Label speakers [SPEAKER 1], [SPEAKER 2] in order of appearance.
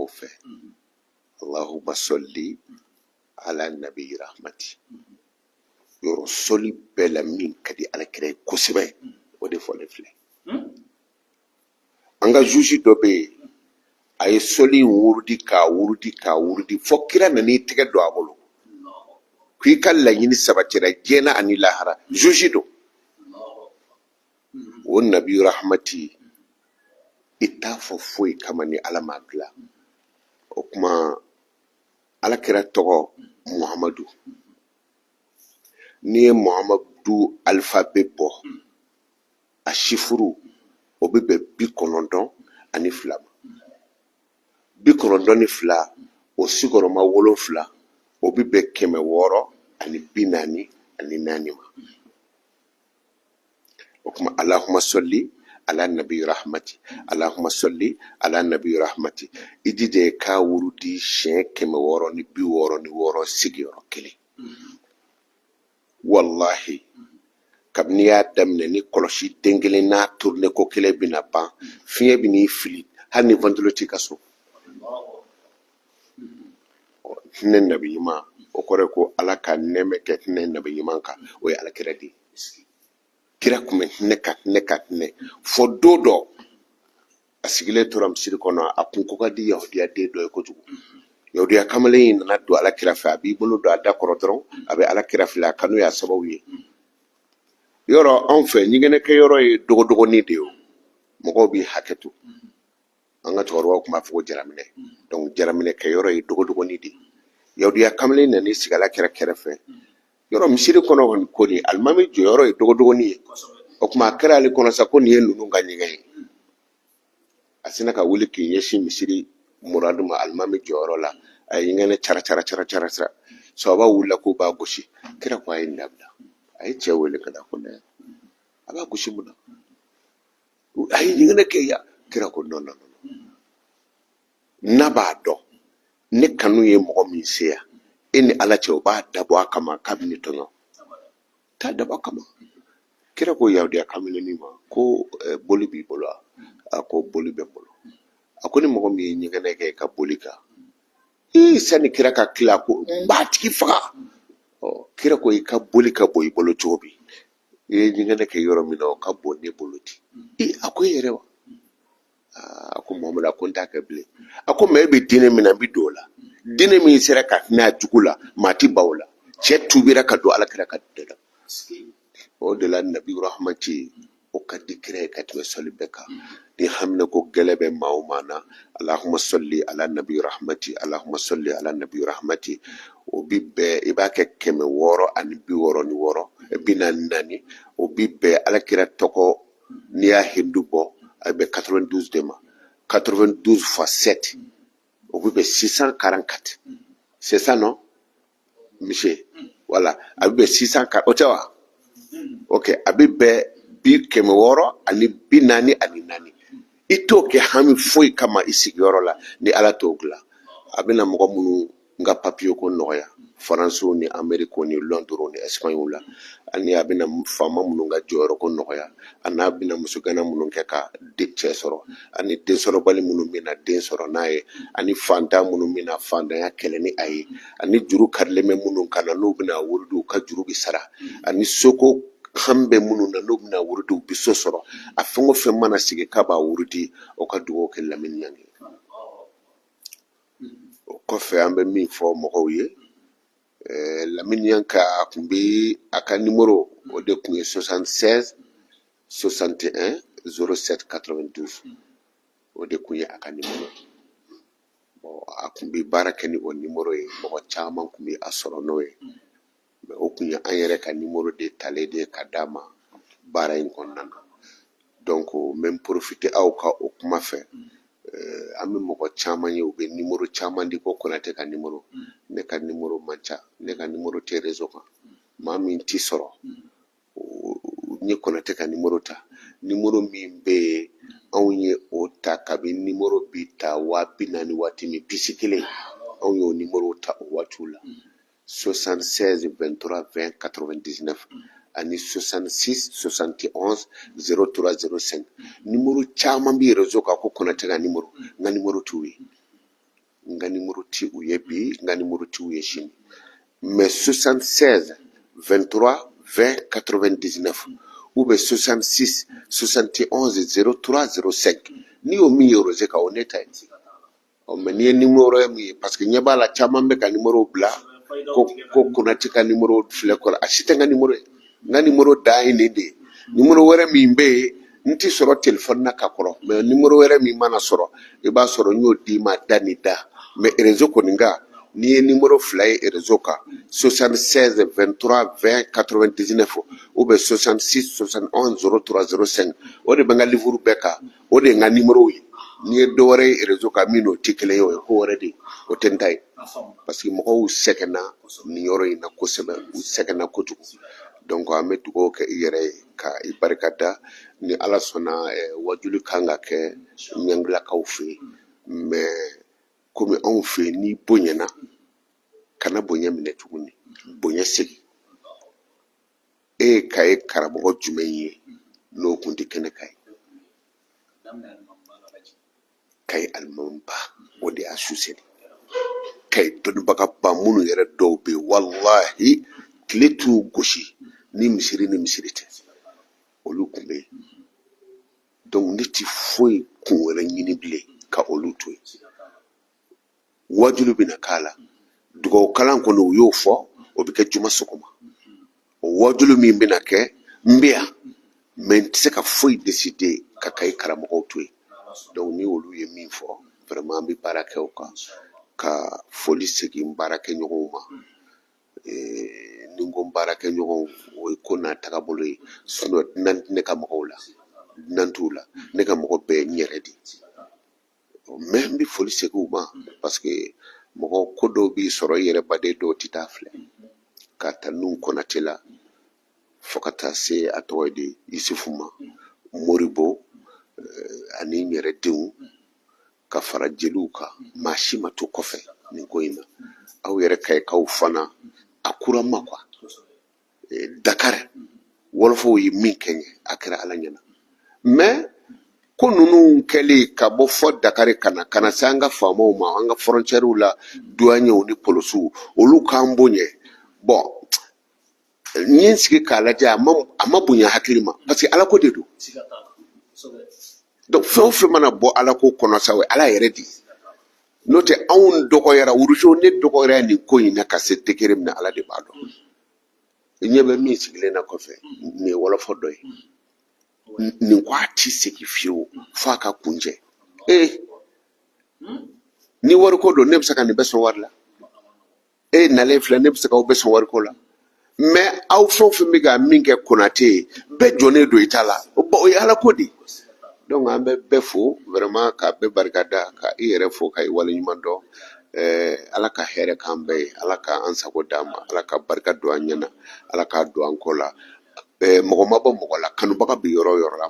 [SPEAKER 1] fɛ. Allahumma sɔli ala nabi rahmati. Yɔrɔ sɔli bɛɛ la min ka di ala kira ye kosɛbɛ, o de fɔlen filɛ. An ka juge dɔ bɛ yen, a ye sɔli in wurudi k'a wurudi k'a wurudi fo kira nan'i tɛgɛ don a bolo k'i ka laɲini sabatira diɲɛ na ani lahara. Juge don o. Nabi rahmati, i t'a fɔ foyi kama ni Ala m'a dilan. O tuma ala kira tɔgɔ Muhamadu, n'i ye Muhamadu alphabet bɔ, a sifuru o bɛ bɛn 92 ma. 92, o sigiyɔrɔma wolonfila, o bɛ bɛn 644 ma. O tuma Allahumma sɔli ala nabi rahmati, Allahumma sɔli ala nabi rahmati, i jija i k'a wurudi siɲɛ 666 sigiyɔrɔ kelen. Walahi, kabini y'a daminɛ ni kɔlɔsi den kelen n'a tourné ko kelen bɛna ban, fiɲɛ bɛn'i fili hali ni ventilo t'i ka so. Hinɛ nabi ɲuman, o kɔrɔ ye ko Ala ka nɛɛmɛ kɛ hinɛ nabi ɲuman kan, o ye ala kira de ye. Kira tun bɛ hinɛ ka hinɛ ka hinɛ fo don dɔ a sigilen tora misiri kɔnɔ, a kun ko ka di yahudiya den dɔ ye kojugu. Yahudiya kamalen in nana don ala kira fɛ, a b'i bolo don a da kɔrɔ dɔrɔn, a bɛ ala kira filɛ, a kanu y'a sababu ye. Yɔrɔ anw fɛ, ɲɛgɛnɛkɛ yɔrɔ ye dogodogonin de ye. O mɔgɔw b'i hakɛ to, an ka cɛkɔrɔbaw tun b'a fɔ ko jaraminɛ. Donc jaraminɛ kɛ yɔrɔ ye dogodogonin de ye. Yahudiya kamalen nan'i sigi ala kira kɛrɛfɛ. Yɔrɔ misiri kɔnɔ kɔni ko de alimami jɔyɔrɔ ye dogodogonin ye. O tuma a kɛra ale kɔnɔ sa ko nin ye ninnu ka ɲɛgɛn ye. A sina ka wuli k'i ɲɛsin misiri muradu ma, alimami jɔyɔrɔ la, a ye ɲɛgɛnɛ cara cara cara cara cara. Sahaba wulila k'u b'a gosi. Kira ko a ye nin dabila. A ye cɛ wele ka na, ko ne a b'a gosi mun na? A ye ɲɛgɛnɛ kɛ yan. Kira ko non, non, non, n'a b'a dɔn ne kanu ye mɔgɔ min se yan, e ni Ala cɛ, o b'a dabɔ a kama k'a bɛ ne tɔɲɔ t'a dabɔ a kama. Kira ko yahudiya kamalennin ma ko boli b'i bolo wa? A ko boli bɛ n bolo. A ko ni mɔgɔ min ye ɲɛgɛnɛ kɛ i ka boli kan, ii, sani kira ka tila ko n b'a tigi faga. Ɔ, kira ko i ka boli ka bɔ i bolo cogo min, i ye ɲɛgɛnɛ kɛ yɔrɔ min na, o ka bon ne bolo ten. Ee, a ko e yɛrɛ wa? A ko Muhamadu, a ko n t'a kɛ bilen. A ko mɛ e bɛ diinɛ min na, n bɛ don o la. Diinɛ min sera ka hinɛ a jugu la, maa ti ban o la. Cɛ tubira ka don ala kira ka diinɛ la. O de la nabi rahmati, o ka di kira ye ka tɛmɛ sɔli bɛɛ kan. Ni hamina ko gɛlɛ bɛ maa o maa na, Allahumma sɔli ala nabi rahmati, Allahumma sɔli ala nabi rahmati, o bi bɛn, i b'a kɛ 666, 44, o bi bɛn ala kira tɔgɔ. N'i y'a hindu bɔ, a bɛ 92 de ma. 92 fois 7, o bɛ bɛn 644, c'est ça, non monsieur? Voilà, a bɛ bɛn 604, o tɛ wa? Ok, a bɛ bɛn 644. I t'o kɛ hami foyi kama i sigiyɔrɔ la ni Ala t'o dilan. A bɛna mɔgɔ minnu ka papiye ko nɔgɔya Faransiw ni Ameriki ni Londres ni Espagne la, ani a bɛna faama minnu ka jɔyɔrɔ ko nɔgɔya, a n'a bɛna musogana minnu kɛ ka cɛ sɔrɔ, ani densɔrɔbali minnu bɛna den sɔrɔ n'a ye, ani fantan minnu bɛna fantanya kɛlɛ ni a ye, ani juru karilen bɛ minnu kan na, n'u bɛna wurudi, u ka juru bɛ sara, ani soko han bɛ minnu na, n'u bɛna wurudi, u bɛ so sɔrɔ. A fɛn o fɛn mana sigi k'a b'a wurudi, o ka dugawu kɛ Lamini Ɲangi. O kɔfɛ, an bɛ min fɔ mɔgɔw ye, Lamini Ɲangi a tun bɛ a ka nimoro, o de tun ye 76 61 07 92, o de tun ye a ka nimoro. Bon, a tun bɛ baara kɛ ni o nimoro ye, mɔgɔ caman tun bɛ a sɔrɔ n'o ye. Mais o tun ye an yɛrɛ ka nimoro de talen de ye ka d'a ma baara in kɔnɔna na. Donc n bɛ n profiter aw ka o kuma fɛ. An bɛ mɔgɔ caman ye, u bɛ nimoro caman di ko Konate ka nimoro. Ne ka nimoro man ca, ne ka nimoro tɛ réseau kan. Maa min t'i sɔrɔ, n ye Konate ka nimoro ta. Nimoro min bɛ yen, anw ye o ta kabini nimoro bi ta 40 000 waati min, puce kelen, anw y'o nimoro ta o waatiw la: 76 23 20 99 ani 66 71 03 05. Nimoro caman bɛ réseau kan ko Konate ka nimoro, n ka nimoro t'u ye. N ka nimoro ti u ye bi, n ka nimoro ti u ye sini, mais 76 23 20 99 ou bien 66 71 03 05, n'i y'o min ye réseau kan, o ne ta ye. Ɔ, mais n'i ye nimoro ye min ye, parce que ɲɛ b'a la, caman bɛ ka nimoro bila ko Konate ka nimoro filɛ kɔrɔ, a si tɛ n ka nimoro ye. N ka nimoro dan ye nin de ye. Nimoro wɛrɛ min bɛ yen, n ti sɔrɔ telefɔni na ka kɔrɔ, mais nimoro wɛrɛ min mana sɔrɔ, i b'a sɔrɔ n y'o d'i ma da ni da. Mais réseau kɔni kan, n'i ye nimoro fila ye réseau kan, 76 23 20 99 ou bien 66 71 03 05, o de bɛ n ka livre bɛɛ kan, o de ye n ka nimoro ye. N'i ye dɔ wɛrɛ ye réseau kan min n'o tɛ kelen ye, o ye ko wɛrɛ de ye, o tɛ n ta ye, parce que mɔgɔw sɛgɛnna nin yɔrɔ in na kosɛbɛ, u sɛgɛnna kojugu. Donc an bɛ dugawu kɛ i yɛrɛ ye ka i barika da. Ni Ala sɔnna, wajuli kan ka kɛ Ɲangilakaw fɛ yen, mais komi anw fɛ yen, n'i bonyana, kana bonya minɛ tuguni, bonya segin. E ye Kaye karamɔgɔ jumɛn ye n'o kun tɛ kɛnɛ kan ye? Kaye alimamiba, o de y'a su seli. Kaye dɔnnibagaba minnu yɛrɛ dɔw bɛ yen, walahi, tile t'u gosi ni misiri ni misiri tɛ, olu kun bɛ yen. Donc ne ti foyi kun wɛrɛ ɲini bilen ka olu to yen. Wajulu bɛna k'a la, dugawu kalan kɔni, u y'o fɔ, o bɛ kɛ juma sɔgɔma. O wajulu min bɛna kɛ, n bɛ yan, mais n tɛ se ka foyi décider ka Kayi karamɔgɔw to yen. Donc ni olu ye min fɔ, vraiment an bɛ baara kɛ o kan. Ka foli segin baarakɛɲɔgɔnw ma. Ni n ko n baarakɛɲɔgɔnw, o ye ko n'a tagabolo ye, sinon dunan tɛ ne ka mɔgɔw la, dunan t'u la, ne ka mɔgɔ bɛɛ ye n yɛrɛ de ye. Mais n bɛ foli segin u ma, parce que mɔgɔ ko dɔw b'i sɔrɔ, i yɛrɛ baden dɔw tɛ taa filɛ, ka taa Nun Konate la fo ka taa se a tɔgɔ ye di, Yusufu ma, Moribo ani n yɛrɛ denw, ka fara jeliw kan, maa si ma to kɔfɛ nin ko in na. Aw yɛrɛ Kayikaw fana, a kura ma quoi. Dakar wɔlɔfɔw ye min kɛ n ye, a kɛra Ala ɲɛna. Mais ko ninnu kɛlen ka bɔ fɔ Dakar ka na se an ka faamaw ma, an ka frontières la, douaniers ni polisiw, olu k'an bonya. Bon, n ye n sigi k'a lajɛ, a ma bonya hakili ma, parce que Ala ko de don. Donc fɛn o fɛn mana bɔ Ala ko kɔnɔ sa, o ye Ala yɛrɛ de ye. N'o tɛ, anw dɔgɔyara wuruzo, ne dɔgɔyara nin ko in na ka se degré min na, Ala de b'a dɔn. I ɲɛ bɛ min sigilen na kɔfɛ, nin ye wɔlɔfɔ dɔ ye. Nin ko a ti segin fiyewu f'a ka kuncɛ. Ee, ni wariko don, ne bɛ se ka nin bɛɛ sɔn wari la. E nalen filɛ, ne bɛ se k'aw bɛɛ sɔn wariko la. Mais aw fɛn o fɛn bɛ ka min kɛ Konate ye, bɛɛ jɔnnen don i ta la. Bon, o ye Ala ko de ye. Donc an bɛ bɛɛ fo vraiment, ka bɛɛ barika da, ka i yɛrɛ fo, ka i waleɲuman dɔn. Ala ka hɛrɛ k'an bɛɛ ye, Ala ka an sago d'an ma, Ala ka barika don an ɲɛna, Ala k'a don an kɔ la. Mɔgɔ ma bɔ mɔgɔ la, kanubaga bɛ yɔrɔ o yɔrɔ la.